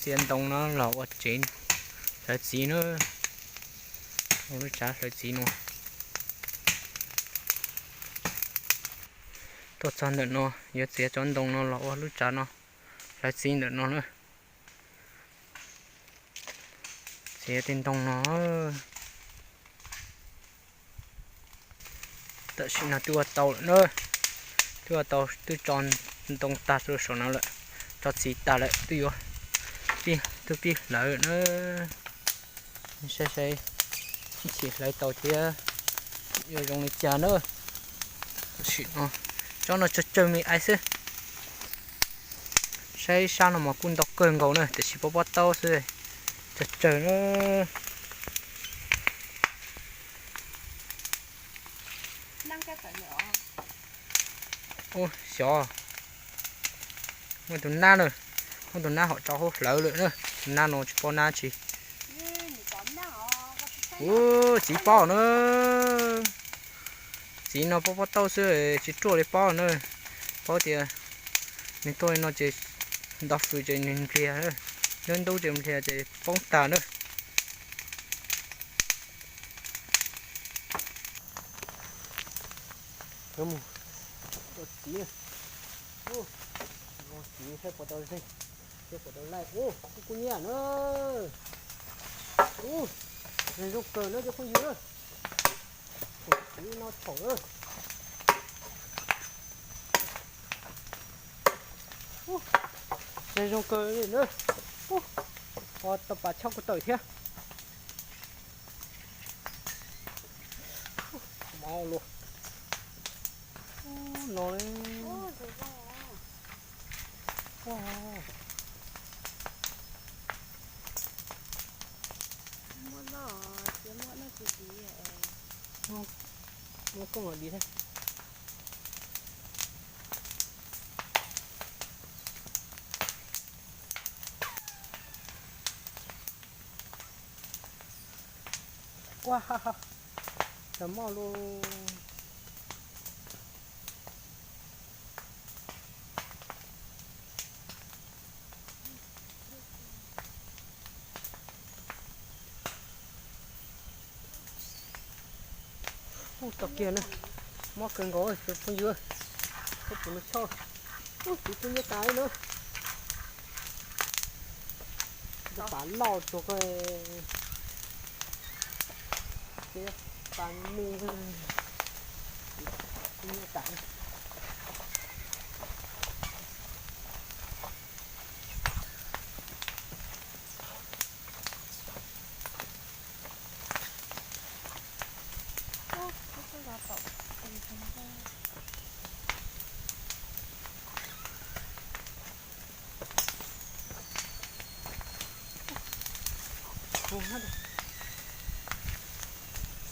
Txiav ntoo no los ua tsev hlawv txiv na, ua lub tsav hlawv txiv no. Tuaj txog ntawm no yuav txiav cov ntoo no los ua lub tsav no, hlawv txiv ntawm no na. Txiav tej ntoo no. Tam sim no twb ua tau lawm na, twb ua tau, twb tso ntoo tag rau saum no lawm, tso txiv tag lawm, twb yuav pib, twb pib hlawv lawm na. Saib saib, ib chim hlawv tau thiab yuav zoo li cas na. Tam sim no tsob no tsawg tsawg me ais xwb. Saib sab no mas kuj ntau kawg nkaus na, tiam sis pob pob taub xwb, tsawg tsawg na. Ub, xyov, muaj tus nab na, muaj tus nab hom tso hauv hlawv lawm na, tus nab no tsis paub nab tsi. Ub, txiv pob na, txiv no pob pob taub xwb tsis ruaj li pob na, paub tias nws tuaj li no ces nto fws ces nws npliag, ntub ntub ces npliag ces poob tag na. Mus ua txiv, ua txiv saib puas tau zeeg, saib puas tau laij. Ub, kuj kuj nyiam na. Ub, zeeg zoo kawg na cov phooj ywg na. Txiv no thaum na. Ub, zeeg zoo kawg li na. Ub, tau pas chob kuv tawm thiab. Mov luaj. Ub, no li. Muab koob los dim thiab. Ua, tawm moj lus. Ub, tau kiag na, mob kawg nkaus cov phooj ywg, ub, tus no choj, ub, txiv kuj nyiab tas li na. Tus pas loj tsuag kawg, txiv pas me, kuj nyiab tas.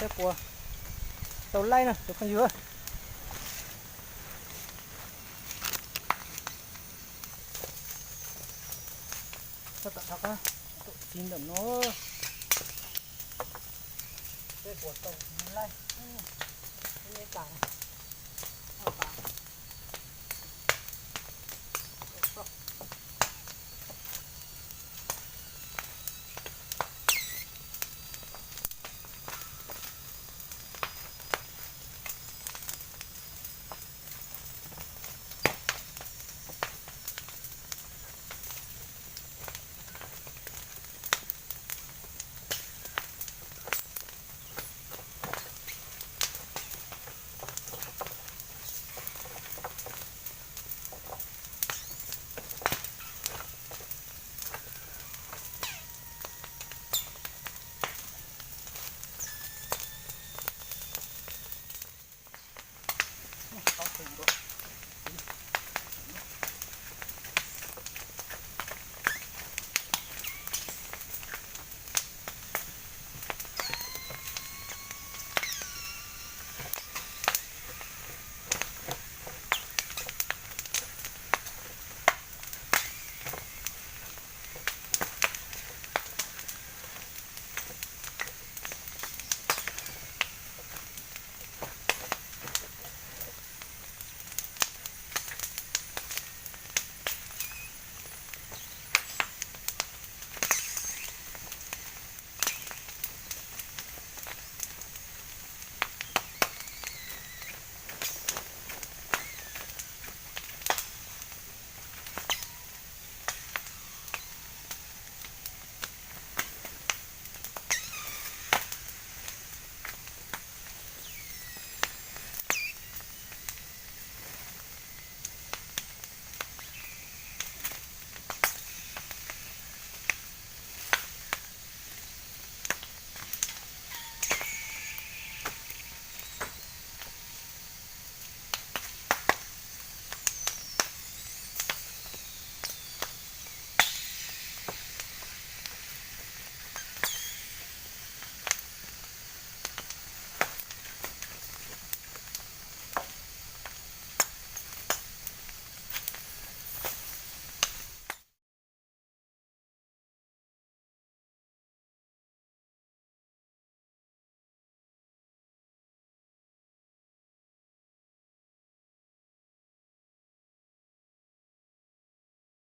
Saib puas tau laij na cov phooj ywg. Tso tom qab, tom txiv ntawm no. Saib puas tau laij. Neb tas, neb tas.